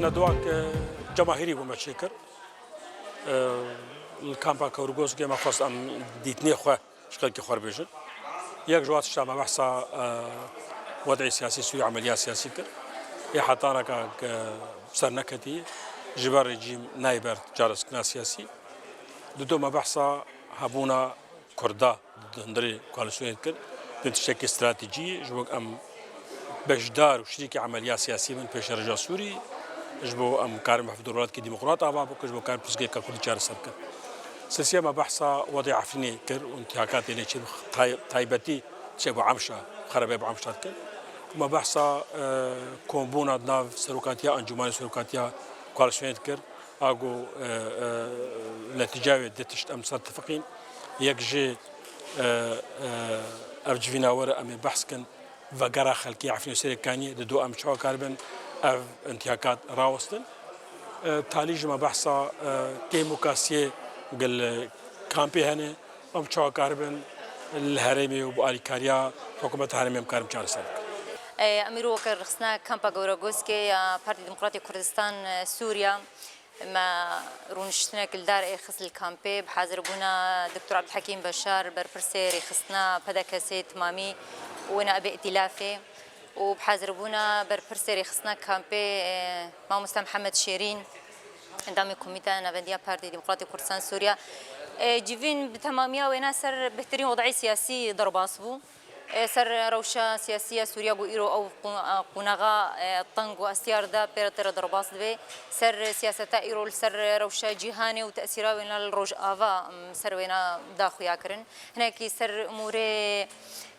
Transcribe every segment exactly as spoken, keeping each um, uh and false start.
Nedwak, e, cemahîrî bû me çêkir. E, li kampa Kewrgozgê me xwest em dîtinê xwe ji xelkê xwe re bêjin. Yek ji wan tişta me behsa, e, wed'ê siyasî Sûrî, emeliya siyasî kir. Ê hetaneka, e, ser neketî, ji ber rejîm nayê ber çareserkirina siyasî. Dido me behsa hebûna Kurda di hundirê koalîsyonê dikir, bin tiştekî stratejî ji bo em beşdar û şirîkê emeliya siyasî bin pêşerêja Sûrî, ji bo em karin mehfûd welatî demokrat ava bikin, ji bo karin pirsgirêka Kurdî çareser bikin. Sisiya me behsa wedê Efrînê kir û întîhakatê lê çêbû tay-, taybetî çêbû Emşa, xerebe bi Emşa dikir. Û me behsa, e, kombûna di nav serokatiya, encûmanê serokatiya koalîsyonê dikir. A ku, e, e, netîca wê du tişt em ser tifiqîn. Yek jî, e, e, ev civîna were em ê behs kin, vegera xelkê Efrînê serê kaniyê, dido em çawa karibin ev întîhakat rawestin. E, talî jî me behsa, e, kêmûkasiyê gel kampê hene, em çawa karibin li herêmê û bi alîkariya hikûmeta herêmê em karin çareser bikin. E, em îro weke rêxistina kampa Gewregoskê ya Partî Demokratî Kurdistan, e, Sûriya, me rûniştinek li dar ê xist li kampê, bi hazirbûna Doktor Abdulhekîm Beşar, berpirsê rêxistina P D K S'ê Timamî û wêna ebê îtîlafê û bi hazirbûna berpirsê rêxistina kampê, e, Mamoste Mihemed Şêrîn, endamê Komîteya Navendiya Partî Demokratî Kurdistan Sûriya. E, civîn bi temamiya wêna ser bêhtirîn wed'ê siyasî derbas bû. Ê, ser rewşa siyasî ya Sûriye ku îro ew qu-, qunaxa, e, teng û estiyar de pê re tê re derbas dibe. Ser siyaseta îro li ser rewşa cîhanê û tesîra wêna li Rojava, em, ser wêna da xuya kirin. Hinekî ser umûrê,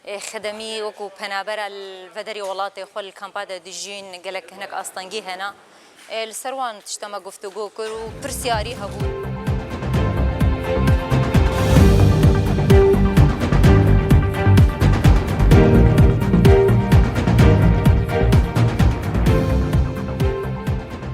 e, xedemî wekû penabera li vederî welatê xwe li kampa de dijîn gelek hinek astengî hene. E, li ser wan tişta me guftûgo kir û pirsiyarî hebû.